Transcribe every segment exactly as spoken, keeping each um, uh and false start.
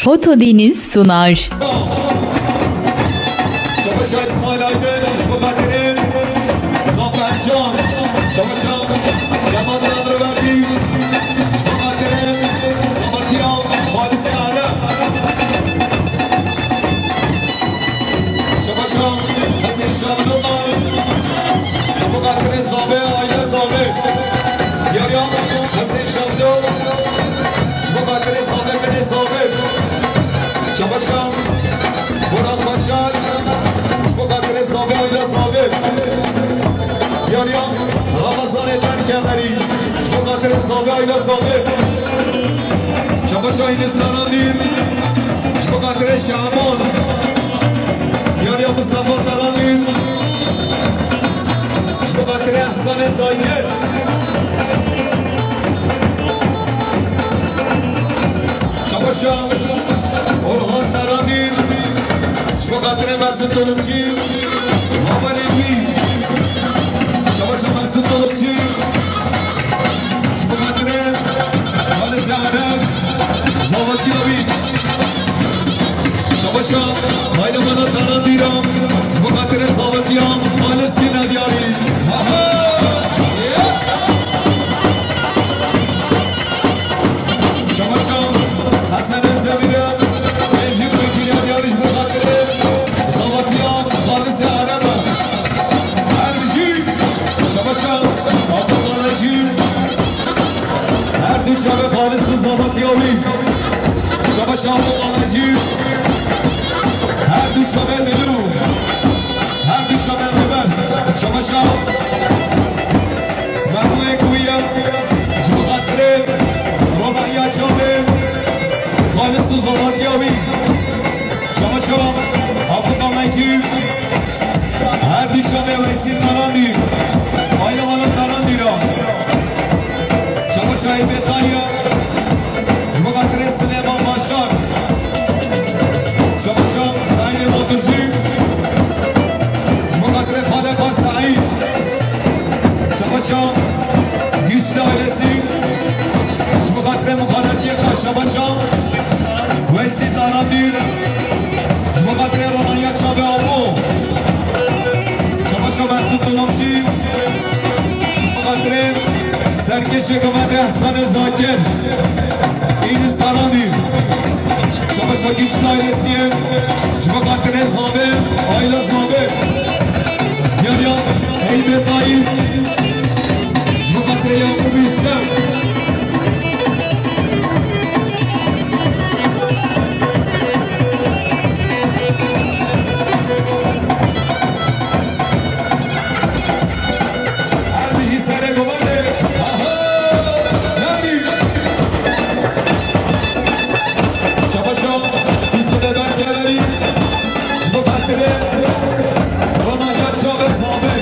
Foto Deniz sunar. Çabaşa İsmail Aydın, ji bo xatirê Zafer Can, Çabaşa Şemat Tanrıverdi, ji bo xatirê Zavetiya Xalîsê Ereb. Şebaşa Hesên Şevdo, ji bo xatirê Zavê, aile Zavê. Yariya Hesên Şevdo, ji bo xatirê Zavê, binê Zavê. Şebaşa Boran Başar, ji bo xatirê Zavê, aile Zavê. Yariya Ramazanê Terkemerî, ji bo xatirê Zavê, aile Zavê. Şebaşa Hînîs Tarandî, ji bo xatirê Şaban. Yariya Mustafa Tarandî, ji bo xatirê Ehsanê Zayker. Şebaşa Orhan Tarandî, ji bo xatirê Mesut Tolukçî, haberê wî. Şebaşa Mesut Tolukçî, ji bo xatirê Xalîsê Ereb, zavetiya wî. Şebaşa Bayramana Tarandî ra, ji bo xatirê zavetiya Xalîs Kîna Diyarî. Aha! Şebaşa Hesen Özdemir'e, Êncî Bekir'e diyarî ji bo xatirê zavetiya Xalîsê Erebe. Her bijî, Şebaşa Abdullah Êncî, her du çavê Xalîs û zavetiya wî. Şebaşa Abdullah Êncî, her du çavê dilû. Her du çavên li ber. Şebaşa Mehmûyê ku ye, ji bo xatirê ronahiya çavê Xalis û zavatiya wî. Şebaşa Abdullah Mecîd, her du çavê Weysî Tarandî, Bayramana Tarandî ra. Şebaşa Eybê Tayya, ji bo xatirê Silêman Başar. Şebaşa Saîdê Batircî, ji bo xatirê Xaleka Saîd. Şebaşa Güçlü ailesi, ji bo xatirê muxaletiyê xwe. Şebaşa Weysî Tarandî, ji bo xatirê ronahiya çavê Apo. Şebaşa Mesut Dolapçî, ji bo xatirê serkêşê Gavendê Ehsenê Zakir, Înis Tarandî. Şebaşa Güçlü ailesiyê, ji bo xatirê Zavê, aile Zavê. Yariya Eybê Tayî, ji bo xatirê Yaqûbî Stem. Her bijî serê govendê. Aha! Nerî? Şebaşa Hüsnü Berkeverî, ji bo xatirê ronahiya çavê Zavê.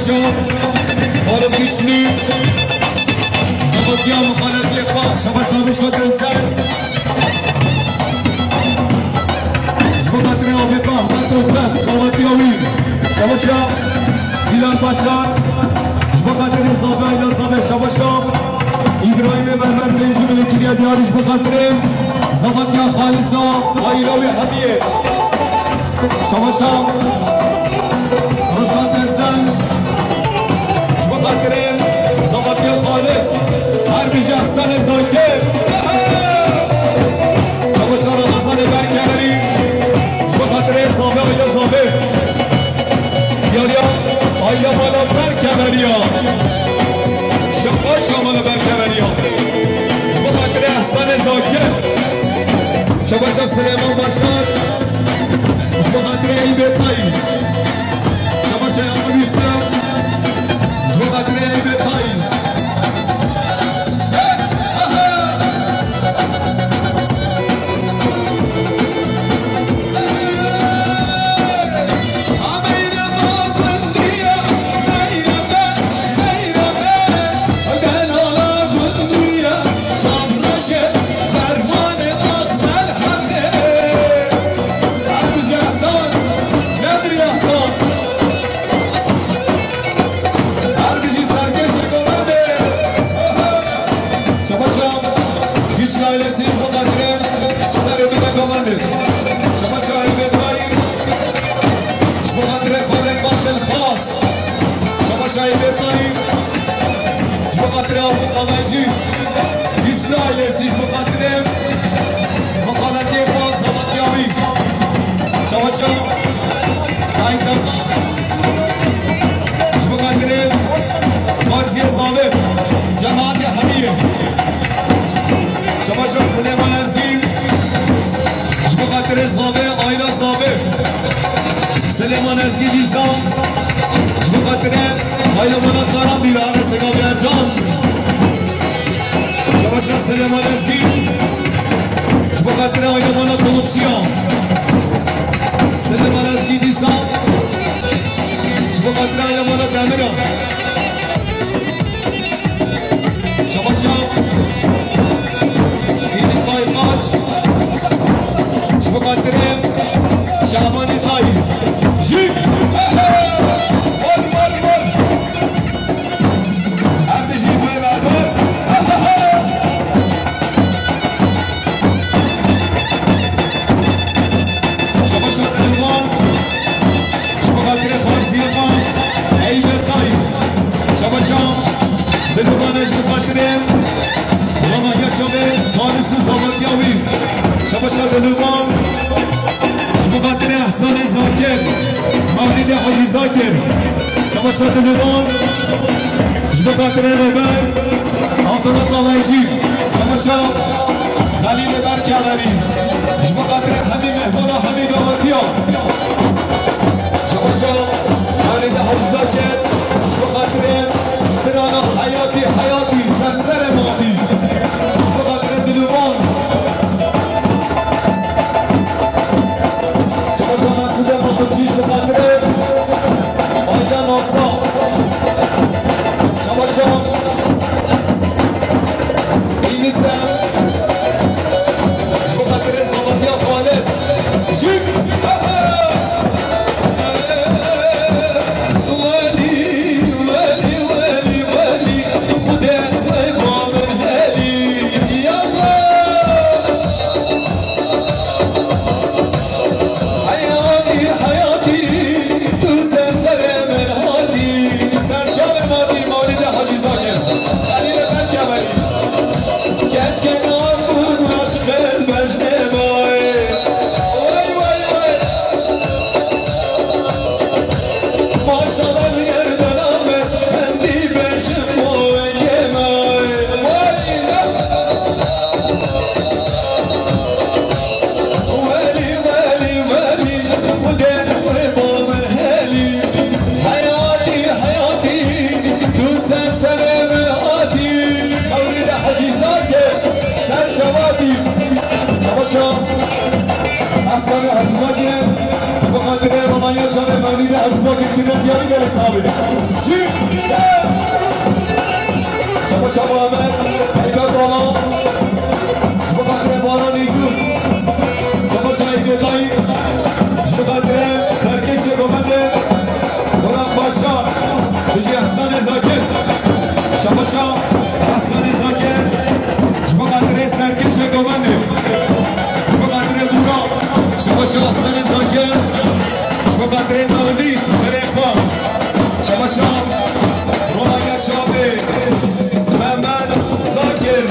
Faruk Güçlü, Sabatya Muhalefet Yepa, Şabaşa Ruşo Denser. Ji bo xatirê Abê Ahmet Ozlem, Sabatya wî, Şabaşa Bilal Başar. Ji bo xatirê Zabe Ayla Zabe, Şabaşa Îbrahîmê Berber, pêncî milî kiriye diyarî ji bo xatirê Sabatya Xalisa, Ayla wî Hemiyê. Şabaşa Roşan Tezen, ji bo xatirê Zavatiyê Xalis, her bijî Ehsenê Zakir. Şabaşa Ramazanê Berkeverî, ji bo xatirê Zabe Ayla Zabe. Yariya Ayla Mala Berkeveriya. Şabaşa Mala Berkeveriya. Ji bo xatirê Ehsenê Zakir. Şabaşa Silêman Başar. Ji bo xatirê Eybê Tayî. Şabaşa Yakup Üstü. Ji bo xatirê Eybê Tayî. Şabaşa Güçlü ailesi ji bo xatirê serê bîne govendê. Şabaşa Eybê Tayî. Ji bo xatirê xalê Fadil Xas. Şabaşa Eybê Tayî. Ji bo xatirê Abu Qalaycî. Güçlü ailesi ji bo xatirê xalatiyê xwe Sabatya wî. Şabaşa Saîd Deva. Ji bo xatirê Farziyê Zabe, cemaatê Hemiyê. Şabaşa Silêman Ezgî. Ji bo xatirê Zabe, aîla Zabe. Silêman Ezgî dîsa. Ji bo xatirê aîla Mala Karandîl, Aresê Gavî Ercan. Şabaşa Silêman Ezgî. Ji bo xatirê aîla Mala Kulukçiya. Silêman Ezgî dîsa. Ji bo xatirê aîla Mala Demira. Şabaşa Îlîsay Qaç. Ji bo xatirê Şabanê Tayî. Jî. Hol, hol, hol. Em dijî bê berber. Şabaşa Dilûvan. Ji bo xatirê Farziyê xwe, Eybê Tayî. Şabaşa Dilûvan e ji bo xatirê Ramahiya çavê Xalis û Zavatiya wî. Şabaşa Dilûvan. Ji bo xatirê Ehsanê Zakir, Mewlîdê Hacî Zakir. Şabaşa Dilûvan. Ji bo xatirê Rêber Abdullah Qalaycî. Şabaşa Xelîlê Berkeverî. Ji bo xatirê hemî mehmana, hemî dawetiya. Şabaşa Mewlîdê Hacî Zakir. Ji bo xatirê strana Heyatî, Heyatî, ser serê matî. Ji bo xatirê Dilûvan. Şabaşa Mesûde Batıcı, ji bo xatirê Ayda Nasa. Şabaşa Înise. Ji bo xatirê Zavatiya Xalis. Jî. Welî, welî, welî, welî. Xwedê wê ba min helî. Ya Allah. Heyatî, heyatî, tu ser serê min hatî. Ser çavê matî Mewlîdê Hacî Zakir. Xelîlê Berkeverî. Keçkê Namûr aşiqê bejnê mayê. Way, way, way. Maşallah li gerdana me, hemdî bêjim mayê mayê. Way, way. Welî, welî, welî, Xwedê wê ba min helî. Heyatî, heyatî, tu ser serê min hatî. Mewlîdê Hecî Zakir, ser çavatî. Şabaşa Ehsanê Hecî Zakir, ji bo xatirê ronaya çavê Mewlîdê Hecî Zakir. Diyarî gelê sabê. Şî. Şaba şaba Amed. Heyber Bala. Ji bo xatirê Baran Îcûz. Şaba şahî Bêtayî. Ji bo xatirê serkêşê govendê. Burak Başar. Bijî Ehsanê Zakir. Şaba şa Ehsanê Zakir. Ji bo xatirê serkêşê govendê. Ji bo xatirê Burak. Şaba şa Ehsanê Zakir. Ji bo xatirê Mewlîd, berê xwe. Şaba şa Ronaya Çavê, Mehmet Zakir.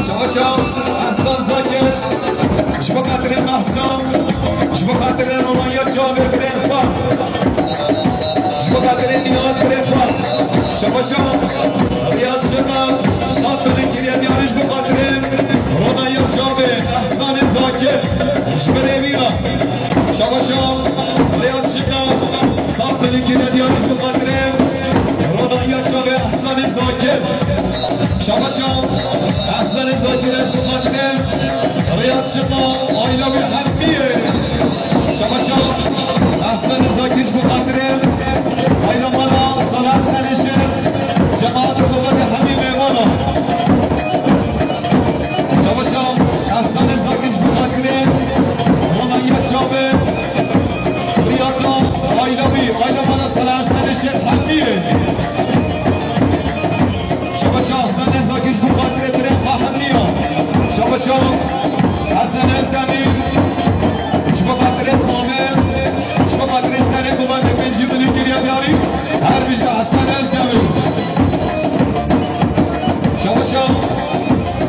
Şaba şa Ehsan Zakir. Ji bo xatirê Mehsa. Ji bo xatirê Ronaya Çavê, berê xwe. Ji bo xatirê Nîhat, berê xwe. Şaba şa Riyad Şiqaq, sed milî kiriye diyarî ji bo xatirê Ronaya Çavê, Ehsanê Zakir. Ji berê wî re. Şaba şa Riyad Şiqaq, sed milî kiriye diyarî ji bo xatirê Ronaya Çavê, Ehsanê Zakir. Şaba şa Ehsanê Zakir, ji bo xatirê Riyad Şiqaq, aîla wî hemî yê. Şaba şa Ehsanê Zakir, ji bo xatirê aîla mala Salih Ehsanê Şêx, cemaat û govendê hemî mêvanan. Şaba şa Ehsanê Zakir, ji bo xatirê Ronaya Çavê, Riyada, aîla wî, aîla mala Salih Ehsanê Şêx hemî yê. Şaba şa Ehsanê Zakir, ji bo xatirê birê xwe hemî ya. Şaba şa Ehsan Özdemir, ji bo xatirê Samê, ji bo xatirê serê govendê pêncî milî kiriye diyarî. Her bijî Ehsan Özdemir. Şaba şa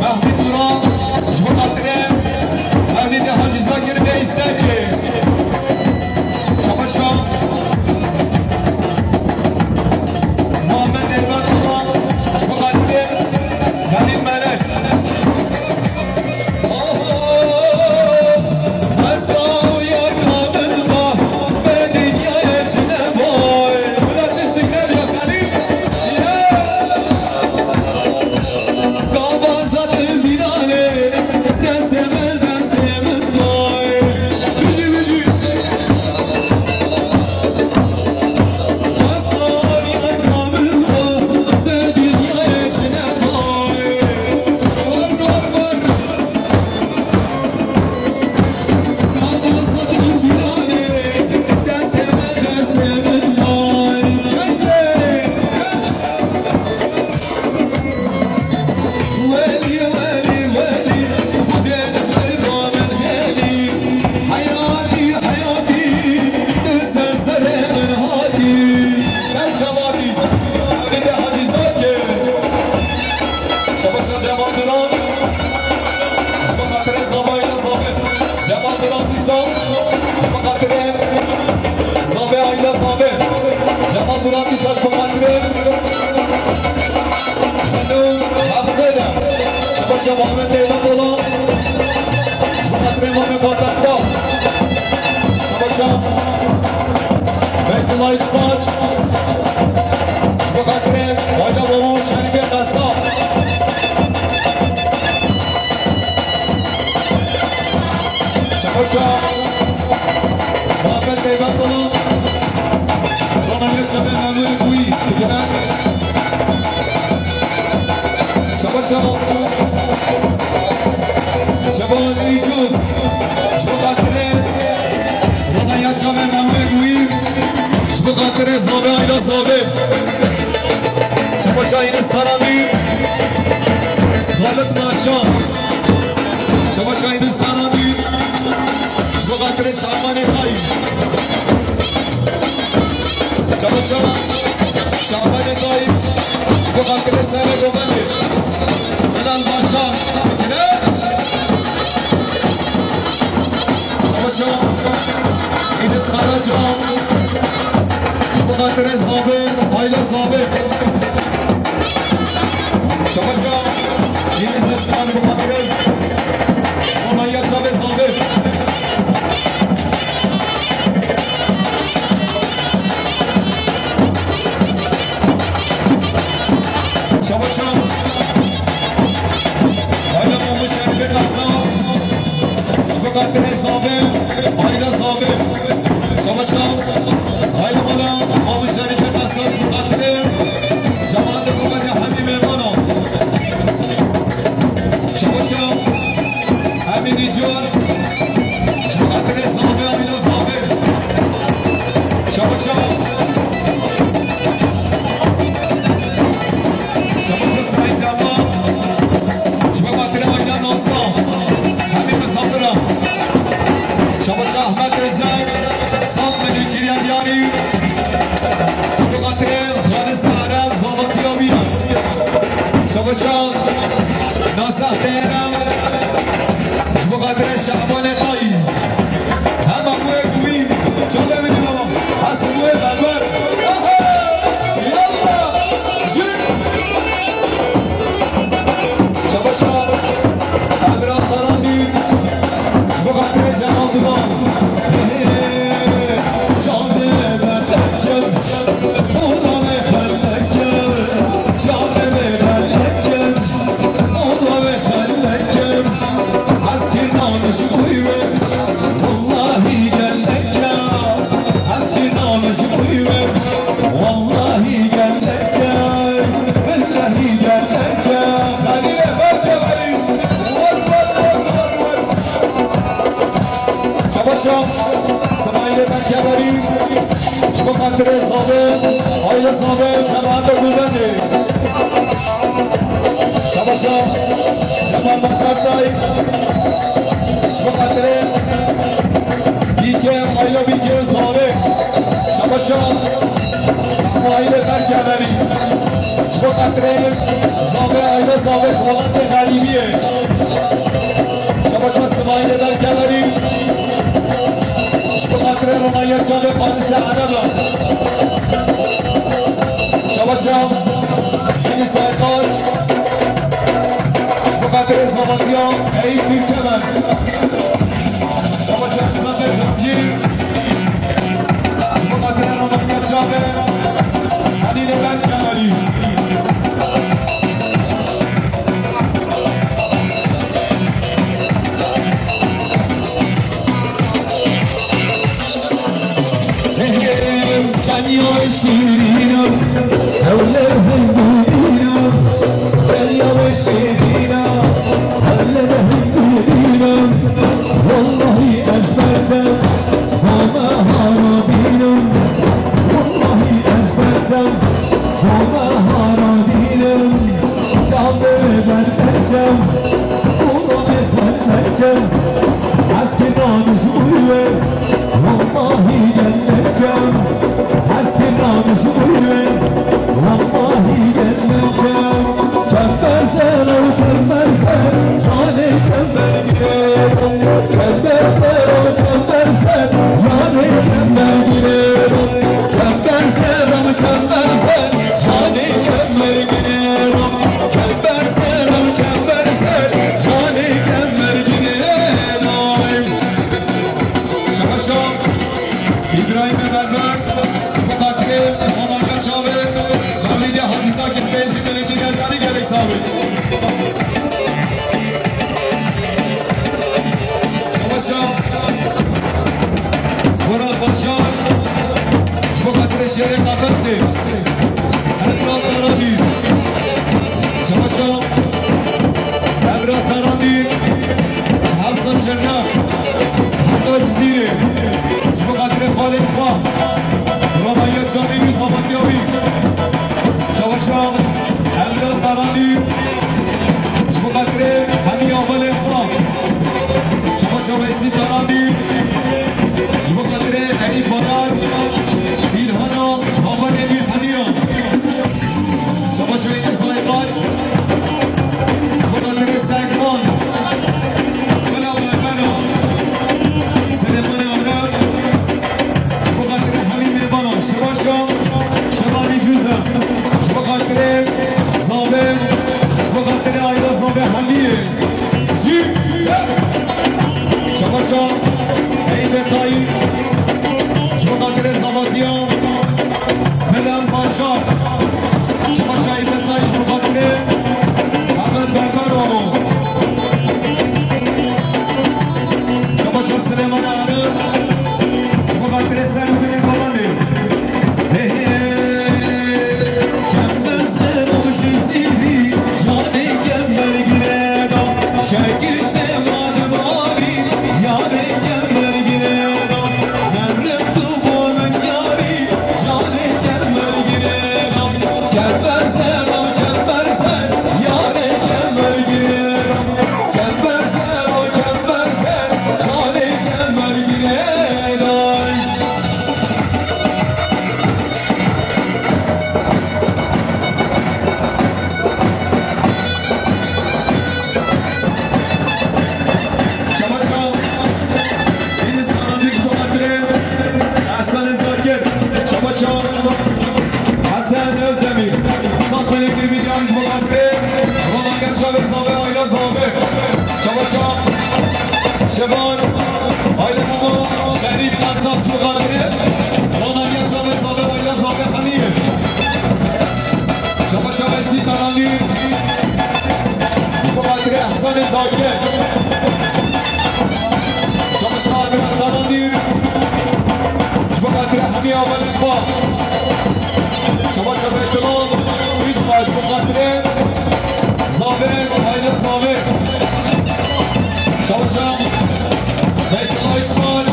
Mehmet Turan, ji bo xatirê Mevlîdê Hacî Zakir Bey Îstekê. Şaba şa Muhammed Elbet Turan, ji bo xatirê Xelîl Melek. Şaba şa Cemal Duran. Ji bo xatirê zavayê Zavê. Cemal Duran dîsa. Ji bo xatirê zavê aîla Zavê. Cemal Duran dîsa ji bo xatirê Xanûm Hafsê de. Şaba şa Muhammed Leyla Dolan. Ji bo xatirê Mamê Fatehda. Şaba şa Beytullah Îsmaç. Ji bo xatirê aîla Baba Şerîfê Qesab. Şaba şa Muhammed Beybat Dolan. Ronaya Çavê Memûrê Bûyî. Tijine. Şaba şa Şevan Îcûz. Ji bo xatirê Ronaya Çavê Memûrê Bûyî. Ji bo xatirê Zavê, aîla Zavê. Şaba şa Înis Tarandî. Xalid Maşa. Şaba şa Înis Tarandî. Ji bo xatirê Şabanê Tayyîp. Çawa Şaban, Şabanê Tayyîp, ji bo xatirê serê govendê. Bilal Başar, bigire. Çawa Şaban, Îdris Karaca, ji bo xatirê Zabê, aîla Zabê. Çawa Şaban, Îdris Eşkan, ji bo xatirê Ronaya Çavê Zabê. Şaba şa. Aîla Mamu Şerîfê Qesab. Ji bo xatirê Zabê. Aîla Zabê. Şaba şa. Simayîlê Berkeverî, ji bo xatirê Zavê, aîle Zavê, cemaeta Gulbendê. Şabaşa Cemal Başartay, ji bo xatirê Bîke, aîle Bîke Zavê. Şabaşa Simayîlê Berkeverî, ji bo xatirê Zavê, aîle Zavê, ji welatê xerîbiyê. Şabaşa Simayîlê Berkeverî, ji bo xatirê ronahîya çavê Parisê Ereba. Şabaşa Deniz Sertaç, ji bo xatirê zavatiya Eyüp Ülkemen. Şabaşa Şabaşa Cemcî, ji bo xatirê ronahîya çavê Halîlê Berkeverî. Kenya ve şirîna, ewle hengîna, Kenya ve şirîna, ewle hengîna. Wallahî ez berdem, hame harabînim. Wallahî ez berdem, hame harabînim. Çavê ber berkem, û ronê xwe berkem. Ez kê nanî ji bo wê, wallahî gelek em. Ez kê nanî ji bo wê, wallahî gelek em. Kember ser o, kember ser, canê kember girê. Kember ser o, kember ser, canê kember girê. Kember ser o, kember ser, canê kember girê. Kember ser o, kember ser, canê kember girê. Şabaşa İbrahim Berber, bu takdir, Mamaka Çavê, Hamidê Hacı Sakit Bey, ji Belediye Geldi, gelek sabit. Şabaşa Murat Başar, ji bo xatirê şêrê Qafesê, Emrah Taranî. Şabaşa Emrah Taranî, Hafsa Şernak, heta Cizîrê, ji bo xatirê xalên xwe, ronahîya çavê wî, zavatiya wî. Şabaşa Emrah Taranî, ji bo xatirê hemî hevalên xwe. Şabaşa Weysî Taranî, ji bo xatirê Eyîp Baran, Îlhana, havalên wî hemiyan. Şabaşa Îsmaîl Baş, ji bo xatirê Serkan, Bila Berbera, Silêmanê Arab, ji bo xatirê hemî mêvanan, şebaşa, şebanî cûz e, ji bo xatirê Zavê, ji bo xatirê aîla Zavê hemiyê. Jî, şebaşa, Eybe Tayî, ji bo xatirê zavatiya, Belal Başar, şebaşa Eybe Tayî, ji bo xatirê Ahmet Berber Amo. Şebaşa Silêman Arif, ji bo xatirê ser û binê balanê. Hey, hey, kember ser o Cizîrî, canê kember girê da. Şekişte madim arî, yarê kember girê da. Merdim tu bo min yarî, canê kember girê da. Kember ser o, kember ser, yarê kember girê da. Kember ser o, kember ser, canê kember girê da. Şebaşa Deniz Karabiş, ji bo xatirê Hasan Zakir. Şebaşa Hasan Özdemir. Sat melekir bir yan, ji bo xatirê ronahîya çavê Zavê, aîla Zavê. Şebaşa Şeban, aîla Mamo, Şerîf Kasap, ji bo xatirê ronahîya çavê Zavê, aîla Zavê hemiyê. Şebaşa Mesî Taranî, ji bo xatirê Ehsanê Zakir. Şebaşa Emrah Taranî, ji bo xatirê hemî hevalên xwe. Şebaşa Beytullah Îsmaîl, ji bo xatirê Zavê, aîla Zavê. Şebaşa Beytullah Îsmaîl,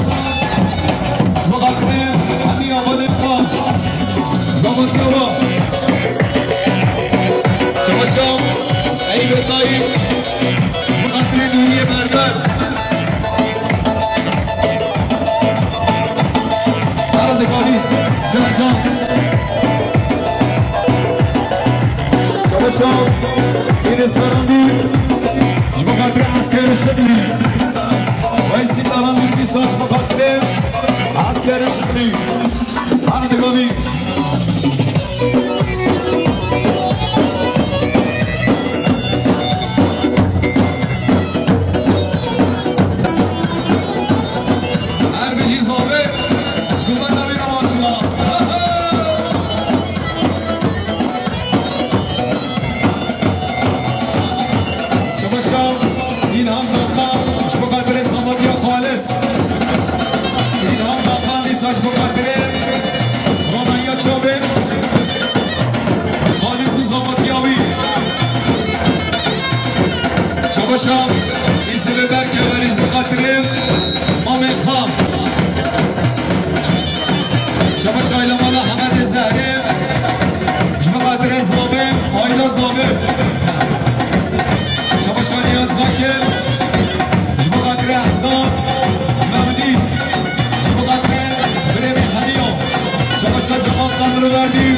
Çabaşa, Enes Karanbî, ji bo xatirê Eskerê Şiklî. Weysî Karanbî, dîsa ji bo xatirê Eskerê Şiklî. Hadi gavî. Her bijî zavê, ji bo me navîna maşina. Çabaşa, Îlham Kaptan, ji bo xatirê zavatiya xalis. Îlham Kaptan, dîsa ji bo xatirê ronanya çavê. Xalis û zavatiya wî. Şabaşa, îsê vê berkeve ji bo xatirê mamê xwe. Şabaşa aîla mala Hemedê Zehrê, ji bo xatirê zavê, aîla zavê. Şabaşa Niyaz Zakir, ji bo xatirê Ehsan, Mevlîd, ji bo xatirê birê min Hemiyo. Şabaşa Cemal Tanrıverdi,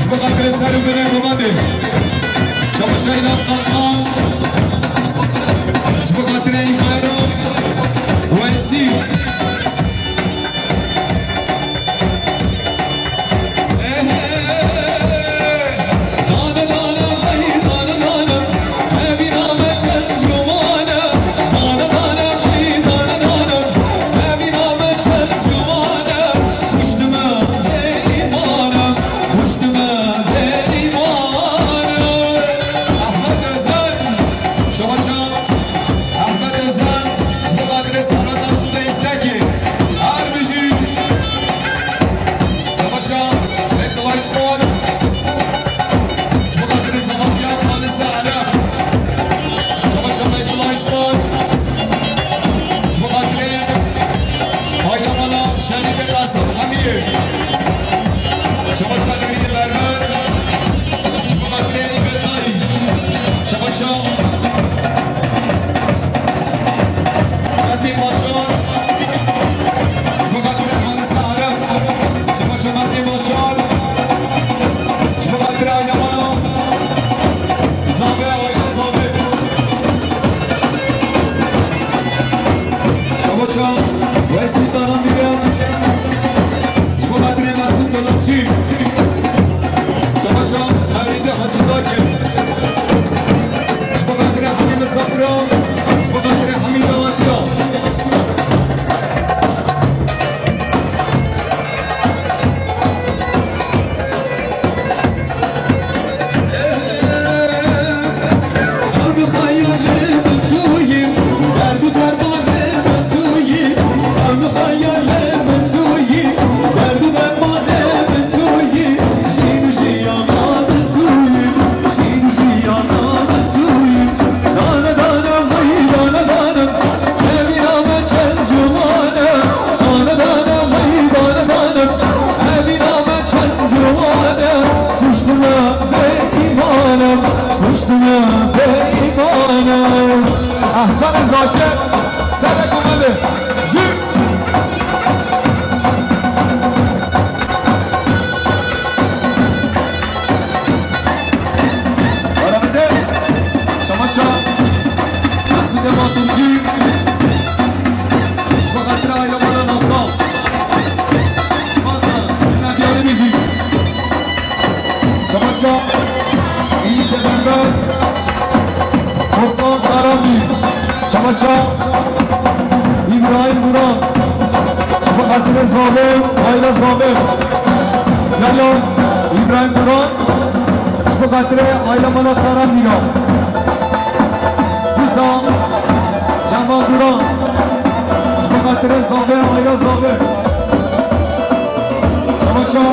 ji bo xatirê ser û binê Rûmedê. Şabaşa Îlham Kaptan, ji bo xatirê Îmbayro, Weysî. Ahmet Özen, Şabaşa, Ahmet Özen, ji bo xatirê Serhat Asu de Îstekê. Her bijî. Şabaşa, Beytullah Işkoç. Ji bo xatirê Zevatya Xalisa Erem. Şabaşa Beytullah Işkoç. Ji bo xatirê aîla mala Şerîfê Qasim Hemiyê. Şabaşa Deriyê Berber. Ji bo xatirê Îbetayî. Şabaşa Metin Başar. Ji bo xatirê Xalis Arif. Şabaşa Metin Başar. Ji bo xatirê aîla mala Zavê, aîla Zavê. Şabaşa Weysî Taran Dîgen. Ji bo xatirê Mesûd Dolapçî. Şabaşa Xerîdê Hacî Zakir. Ji bo xatirê Hemî Misafira. Ji bo xatirê Hemî Dawetiya. Xalbi xeyalê min tu yî, derd û dermanê min tu yî. Xalbi xeyalê min tu yî, derd û dermanê min tu yî. Jîn û jiyana min tu yî, jîn û jiyana min tu yî. Dane dane hey dane dane, evîna me çend ciwan e. Dane dane hey dane dane, evîna me çend ciwan e. Kuştime bê îman e, kuştime bê îman e. Ehsan Zakir, serek omede. Jî. Baramede, Şamaşa, Mesûdê Baturcî, ji bo xatirê aîla mala Nasal. Manda, ne diyarî bijî. Şamaşa, Enîsê Berber, Furkan Karabî. Şamaşa, Îbrahîm Duran, ji bo xatirê Zavê, aîla Zavê. Yahya, Îbrahîm Duran, ji bo xatirê aîla mala Taran Dîlan. Dîsa Cemal Duran, ji bo xatirê Zavê, aîla Zavê. Şamaşa,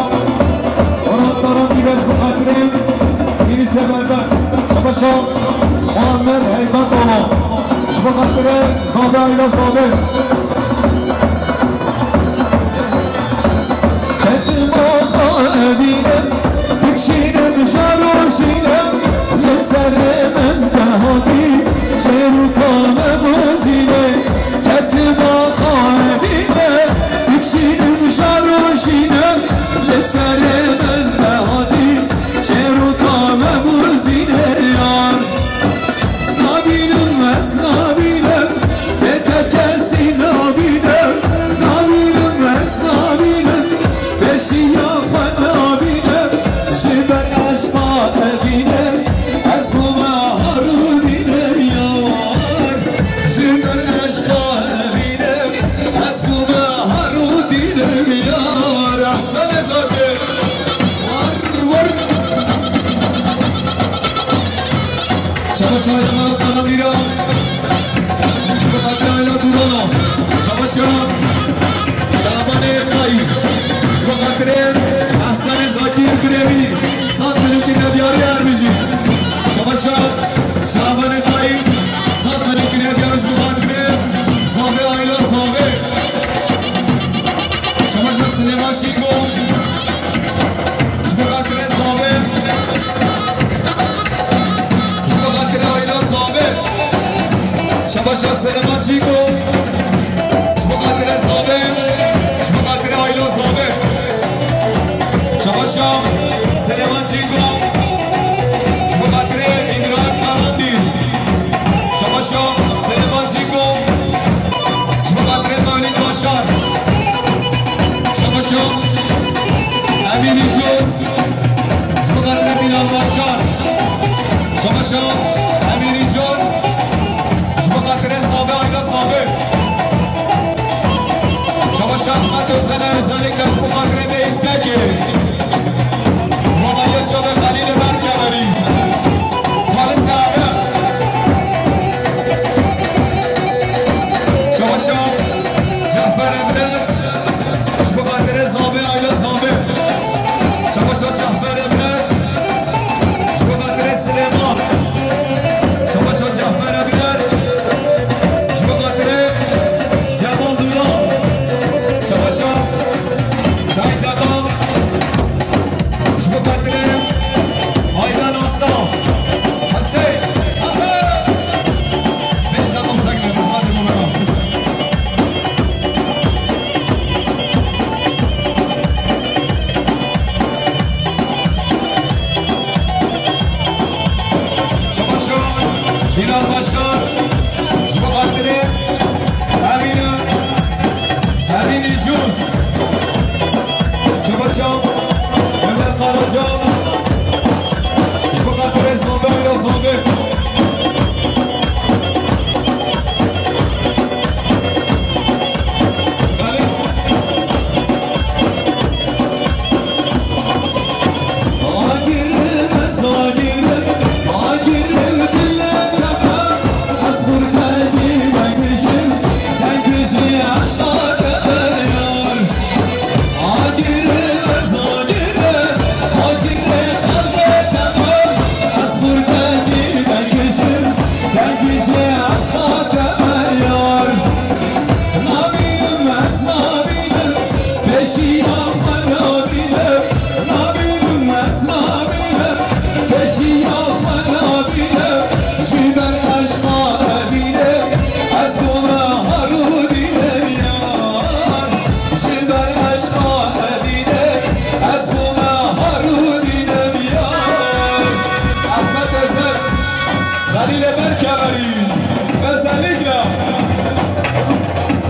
Onat Taran Dîlan, ji bo xatirê Enîsê Berber. Şamaşa, Muhammed Heybet Oğlan, ji bo xatirê Zavê, aîla Zavê. Çetin basta evîne, dikşînim şarojîne, li serê min te hatî, çêrûka me bozîne. Çetin basta evîne, dikşînim şarojîne, li Başar. Şabaşo. Emînî Cûz. Ji bo xatirê Bilal Başar. Şabaşo. Emînî Cûz. Ji bo xatirê Zabe, aîla Zabe. Şabaşo Ahmet Özen'e özellikle ji bo xatirê vê îstekê. Ronayê çavê Xelîlê Berkeverî. Xalis Arif. Şabaşo Cafer Ebret. Ji bo xatirê Zavê, aîla Zavê. Şabaşo Cafer Ebret. Ji bo xatirê Silêman. Şabaşo Cafer Ebret. Ji bo xatirê Cemal Duran. Şabaşo Seyda. Ji bo xatirê Aydan Aslan. Hesey. Aha! Bêjda komsek ne, hadi numara. Şabaşo, Bilal Başar. Ji bo xatirê Emîne. Emînî Cûz. Şabaşo, Ömer Karaca. Ji bo xatirê Zabe, aîla Zabe. Xelîl. Agirim ez agirim, agirim dile tepe, ez xurtedî dengijim, dengijî eşqa tepe yar. Agire ez agire, agire qelbê te bû. Ez xurtedî dengijim, dengijê eşqa te me yar. Nabînim ez nabînim, pêşiya xwe nabînim. Nabînim ez nabînim, pêşiya xwe nabînim. Ji ber eşqa evînim, ez xwe me harû dînim yar. Ji ber eşqa evîne, ez xwe me harû dînim yar. Ehmed Ezel, Xelîlê Berkeverî, özellikle.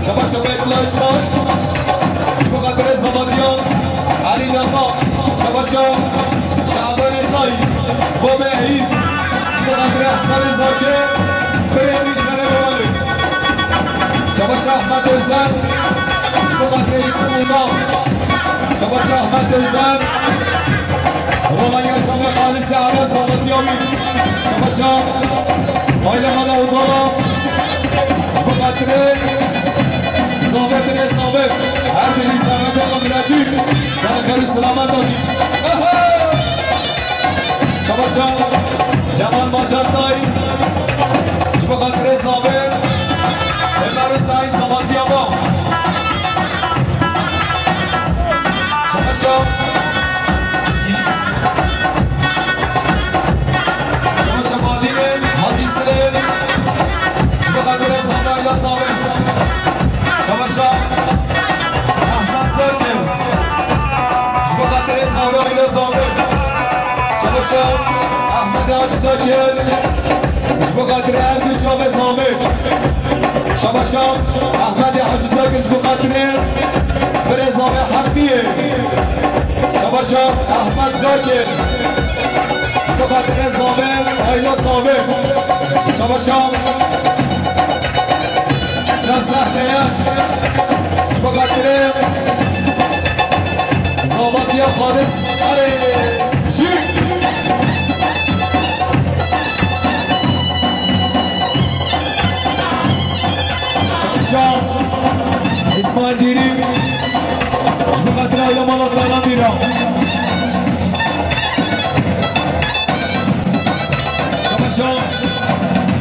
Şabaşo Beytullah Işxan, ji bo xatirê Zavatiyan, Elî Lama, şabaşo Şabanê Tay, Bobê Eyîp, ji bo xatirê Ehsenê Zakir, birê wî serê biwelê. Şabaşo Ahmet Özen, ji bo xatirê Îstanbul'da. Şabaşo Ahmet Özen. Ronayê çavê Xalîsê Arif Salatiyamî. Şabaşo Bayleman Avdala. Ji bo xatirê Zavê, birê Zavê. Her birî serhedê Xwe Miracî. Bana xêr û selamet hatî. Aha! Şabaşo Cemal Macartay. Ji bo xatirê Zavê, Ömer Hüseyin Salatiyaba. Şabaşo. Şabaşo Badînê Hacî Silê. Ji bo xatirê Zavê, aîla Zavê. Şabaşo Ehmed Serkin. Ji bo xatirê Zavê, aîla Zavê. Şabaşo Ehmed Hacî Zakir. Ji bo xatirê her du çavê Zavê. Şabaşo Ehmed Hacî Zakir ji bo xatirê birê Zavê Hemdiyê. Şabaşo Ehmed Zakir. Ji bo xatirê Zavê, aîla Zavê. Şabaşo Nazeh Beyan. Ji bo xatirê Zavatiya Xalis. Erê, jî. Şabaşo Îsmaîl Dîrî. Ji bo xatirê aîla mala Talan Dîra. Şabaşo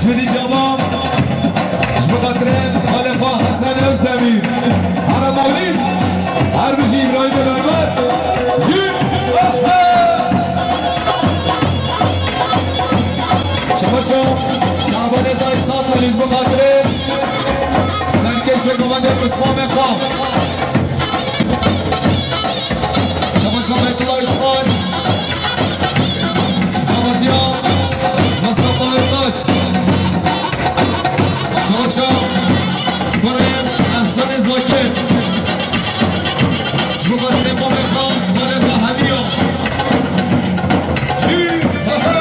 Cûdî Caba. Ji bo xatirê Xalifa Hesen Özdemir. Ara Mawlî. Her bijî Îbrahîmê Berber. Jî. Şabaşo Şabanê Tay Sat Elî ji bo xatirê Serkêşê Govancê Osman Meqa. Şabaşo Beytullah Işxan. Zavatiya Mustafa Ertaç. Şabaşo Kurê Ehsenê Ji bo xatirê mamê xwe, xalê xwe hemiya. Çi? Aha!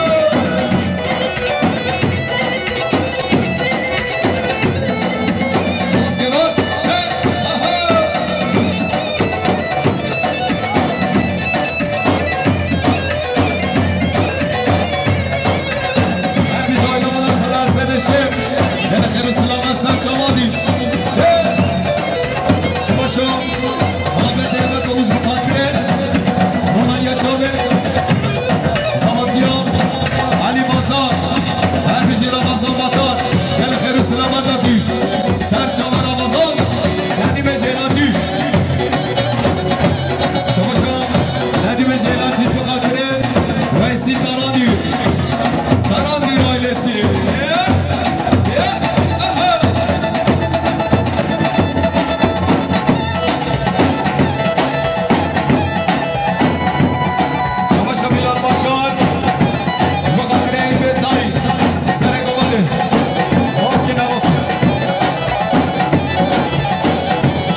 Rast ke rast. Hey! Aha! Her bir ailemize selam, seni şey. Gel xêr û selamet ser çawa dî. Hey! Çawa şo? Ahmet Ehmet olmuş bu fakire. Ronanya Çabe. Zamantiya. Ali Bata. Her bir Ramazan Bata. Gel xêr û selamet dî. Ser çawa Ramazan. Nedîme Ceylancî. Çawa şo? Nedîme Ceylancî bu fakire. Weysî Tarandî. Tarandî ailesi. Çawa şo Milan Başar. Ji bo xatirê Eybê Tay. Serê Govalê. Baskê navas.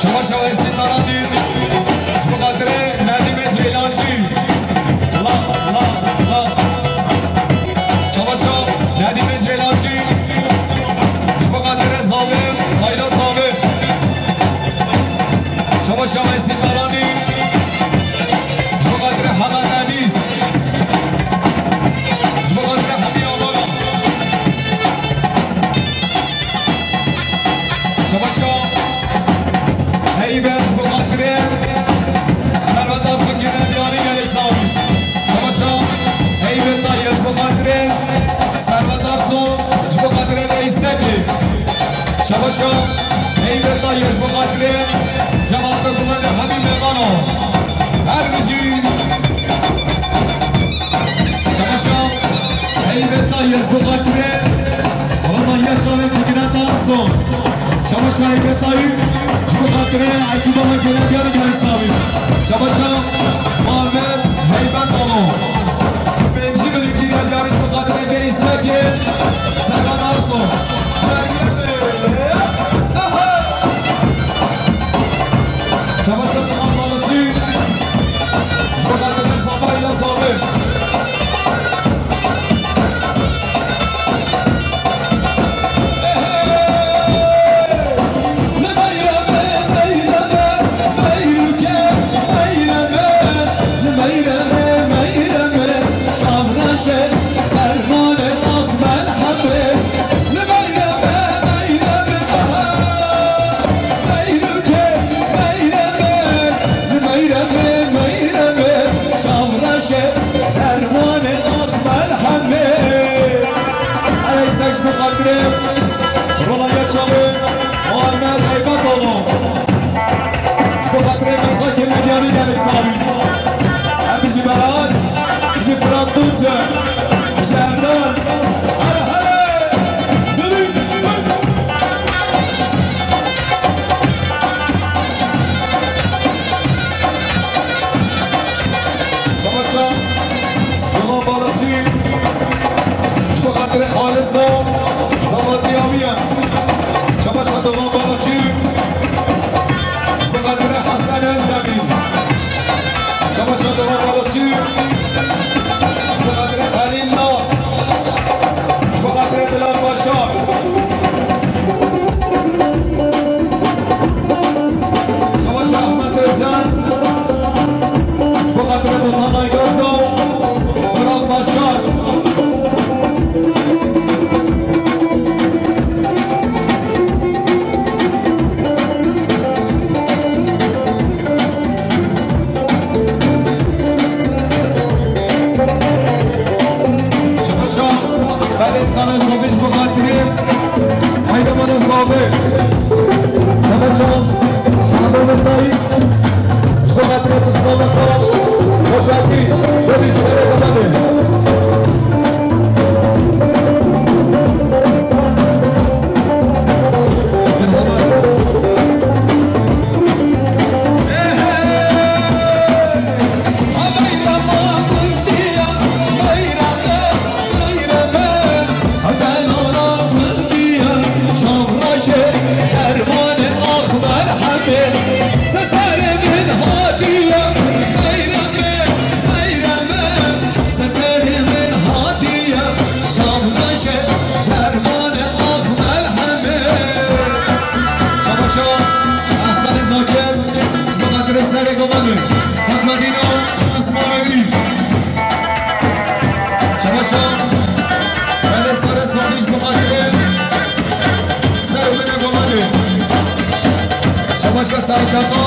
Çawa şo Weysî Tarandî. Ji bo xatirê Nedîmê Ceylancî. La, la, la. Çawa şo Nedîmê Ceylancî. Ji bo xatirê Zavê, Ayla Zavê. Çawa şo Weysî Tarandî. Ji bo xatirê Hemed Enîs. Ji bo xatirê Hemî Avara. Çawa şo Eybe ji bo xatirê Servet Arso kene diyarî gelê sawî. Çawa şo Eybe Tayyar ji bo xatirê Servet Arso ji bo xatirê Reîs Tekê. Çawa şo Eybe Tayyar ji bo xatirê cemaeta Gulenê hemî mêvano. Her bijî. Çawa şo Eybe Tayyar ji bo xatirê Romanya Çavê Fikret Arso. Çawa şo Eybe Tayyar ji bo xatirê Ekîba me kene diyarî gelê sawî. Çawa şo Ahmet Heybet Alo. Pêncî milî kiriye diyarî ji bo xatirê Reîs Tekê Servet Arso. Meryem Aha! Çawa şo Dilan Balıkçı. Ji bo xatirê Safa Îla Sabi. Li meyreme, meyreme, meyruke, meyreme, li meyreme, meyreme. Seserê min hatiye, meyreme, meyreme. Seserê min hatiye, şamdaşe, dermane, ah melheme. Şabaşa, Aslanê Zakir, ji bo xatirê serê govanê, Fatma Dîno, Osman Evdî. Şabaşa, belê sare sabî ji bo xatirê ser û binê govanê. Şabaşa Saîd Defa,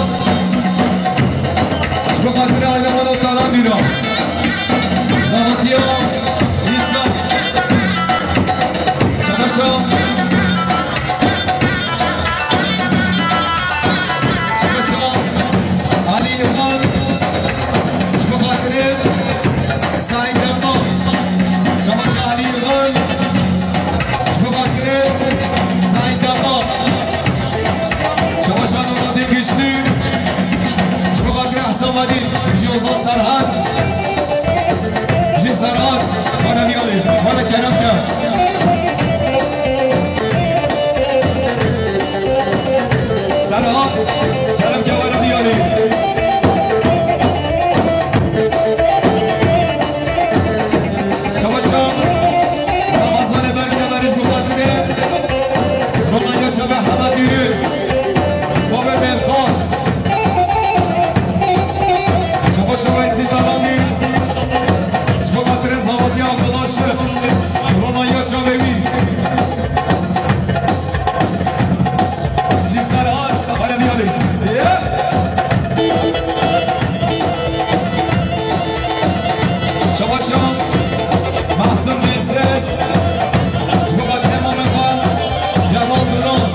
ji bo xatirê aîle mala Taran Dîna. Zavatiya Îslam. Şabaşa. Şabaşa Alî Yilmaz, ji bo xatirê Saîd Defa. Şabaşa Alî Yilmaz, ji bo xatirê Saîd Defa. Şabaşa Noradîn Güçlü, ji bo xatirê Ehsan Vadî, ji Ozan Serhat. Ji Serhat, bana bir alayım, bana kerem ya. Serhat, kerem ya, bana bir alayım. Çavaşa, Ramazan Eber, Eber, iş bu kadri. Ronaldo Çabe, Hamat Ürün. Baba Belfast. Çabaşa Weysî Dalanî. Ji bo xatirê Zawadiya Abdullah Şir. Ronaya Çavewî. Ji Serhat Xelebiyalî. Çabaşa Mahsun Dilsiz. Ji bo xatirê Mamekan. Cemal Duran.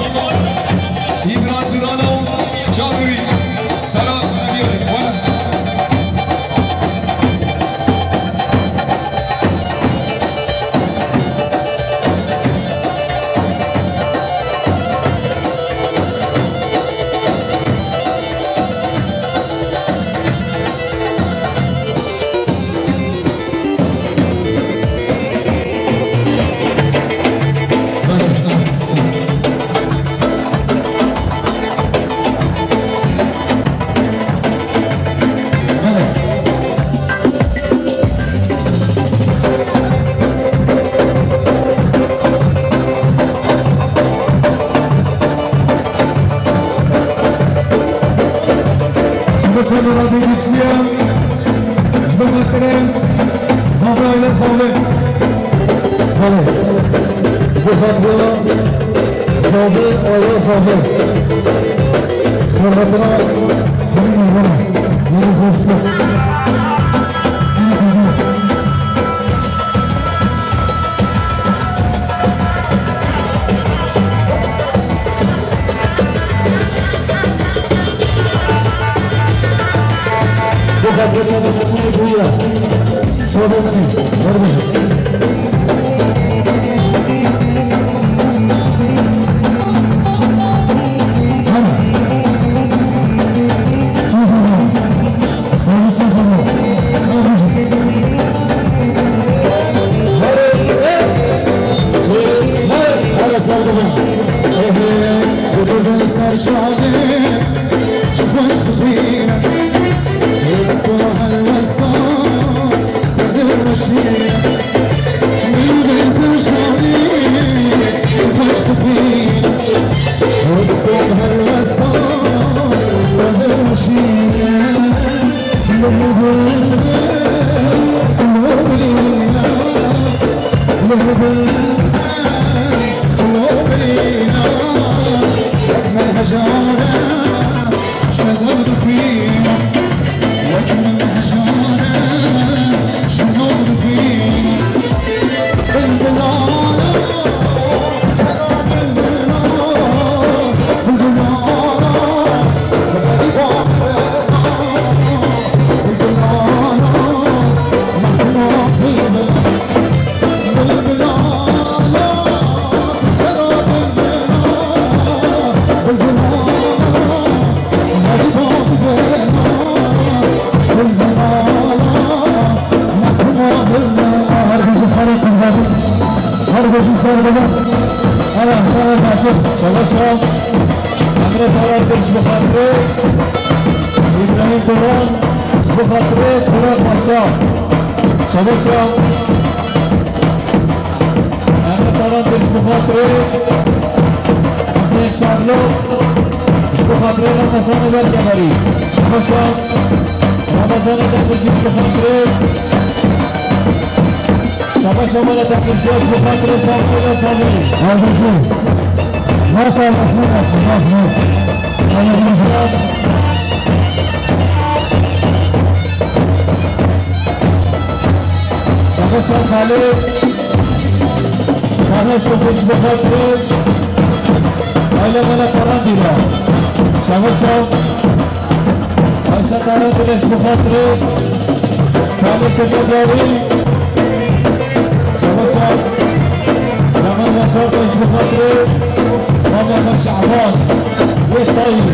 Îmran Duran û Çavewî. Selam, diyorum. Buyurun. Ji bo çend rabî güçlüye, ji bo xatirê Zavê aile Zavê. Belê. Bi xatira Zavê aile Zavê. Hurmetine hemî mêvan. Yeni zor spas. Bu kadroça da takımı duyuyor. Şöyle mi? Ver bir. Her gece sarı kurban. Her gece sarı kurban. Evet, sarı kurban. Çala sağ ol. Emre Tarak'tır bu hatırı. Îbrahîm Duran, ji bo xatirê Duran Paşa. Şabaşa. Ehmed Tarantir, ji bo xatirê Husên Şarlo, ji bo xatirê Ramazanê Berkemerî. Şabaşa. Ramazanê Demirci, ji bo xatirê Şabaş Omar Atakirşiya, ji bo xatirê Samuel Azali. Kardeşim, nasıl nasıl nasıl nasıl nasıl? Şabaş Xalid, Xalid Sofiş, ji bo xatirê Ayla Mela Tarandîra. Şabaş. Ayşe Tarandîra, ji bo xatirê Salih Tegedarî. Şabaşa. Cemal Yaşar Bey, ji bo xatirê Mama Şaban. Yê Tayyip.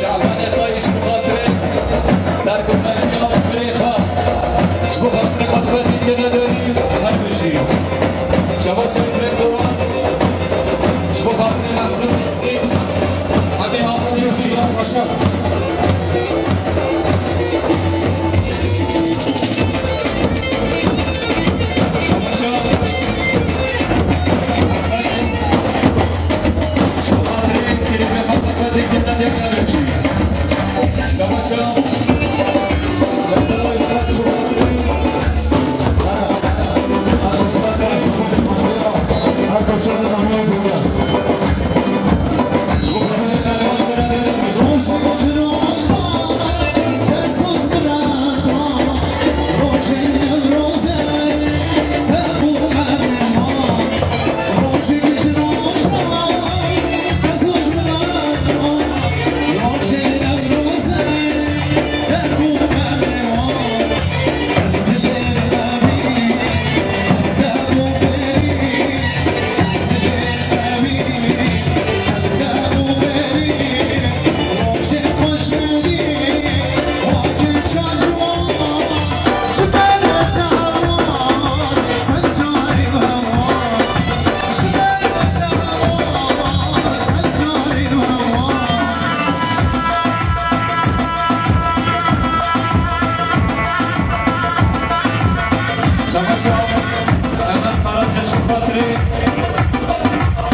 Şabanê xwe ji bo xatirê sergomerî ya birê xwe, ji bo xatirê xwe dibe dîtine derî her bijî. Şabaş Şevket Doran, ji bo xatirê Nasir Sît, Emî Hakan Yekî. Şabaş. Şabaşa Mehmet Karaca, ji bo xatirê,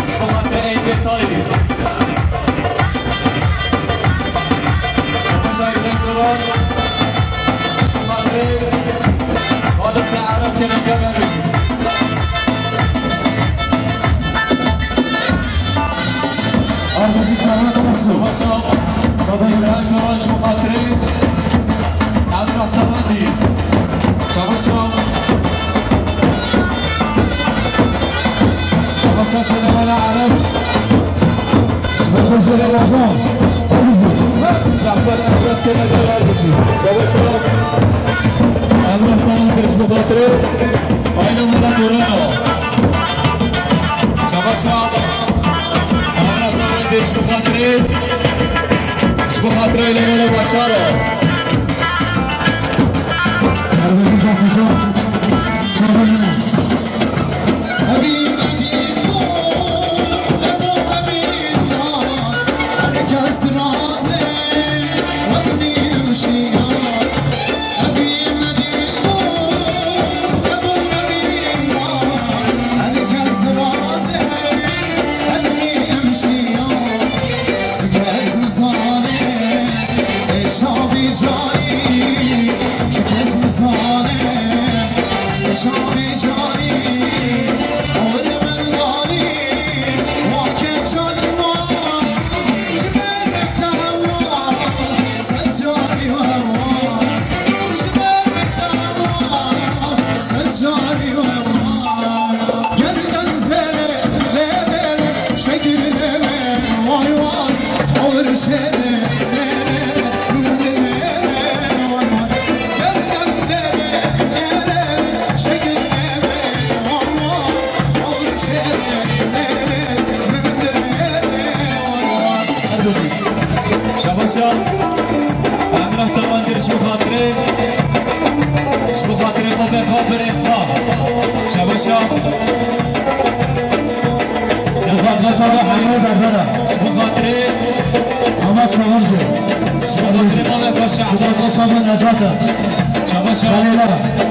ji bo xatirê Eyüpê Tayyip. Şabaşa Eyüpê Duran, ji bo xatirê Xalid Ereb, Teneke Merû. Ardekî serhat olsun. Şabaşa. Baba İbrahim Yavaş, bu hatırı. Emrah Tarandi. Şabaşa. Şabaşa Selemela Arif. Baba Ramazan. Cafer Emrah Teneke kardeşi. Şabaşa. Emrah Tarandi, bu hatırı. Aynen bana Dorana. Şabaşa. Ahmet Ahmet Bey, ji bo xatirê, ji bo xatirê Leyla Başar e. Erbekî Zafîcan. Çabanî. Emrah Tamandir ji bo xatirê, ji bo xatirê xwe ve xwe birê xwe. Şabaşa. Ji bo xatirê Hemî Berbera. Ji bo xatirê. Ama Çavurcu. Ji bo xatirê mame xwe Şaban. Ji bo xatirê Necat e. Şabaşa. Xalêla.